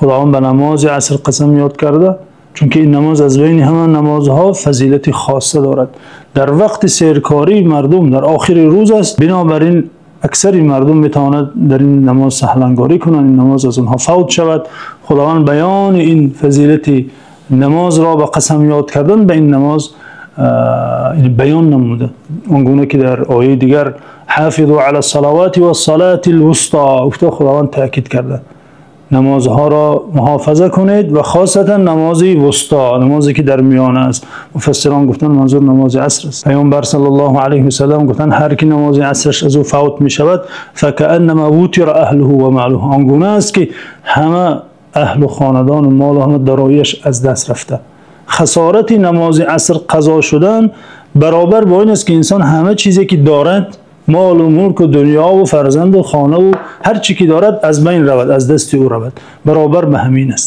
Худованд ба намози аср қасам ёд кардааст, чунки ин намоз аз байни ҳама намозҳо фазилати хоса дорад. Дар вақти саркории мардум дар охири рӯз аст. Бинобар ин аксари мардум метавонад дар ин намоз саҳлангорӣ кунанд, ин намоз аз онҳо фавт шавад. Худованд баёни ин фазилати намозро ба қасам ёд кардан ба ин намоз баён намуда. Он гуна ки дар ояти дигар ҳофизу алас-салавоти вас-салотил-вустo гуфта, Худованд таъкид кардааст. Намозҳоро муҳофиза кунед ва хосатан намози вусто, намозе ки дар миёна аст. Муфассирон гуфтанд, манзур намози аср аст. Паёмбар саллаллоҳу алайҳи васаллам гуфтанд, ҳар ки намози асраш аз ӯ фавт мешавад, факааннамо вутира аҳлуҳу ва молуҳу, он гуна аст ки ҳама аҳлу хонадон ва мол ва ҳама дороияш аз даст рафта. Хасорати намози аср қазо шудан баробар бо ин аст ки инсон ҳама чизе ки дорад, мол ва мулк ва дунё ва фарзанд ва хона ва ҳар чи ки дорад, аз байн равад, аз дасти ӯ равад. Баробар ба ҳамин аст.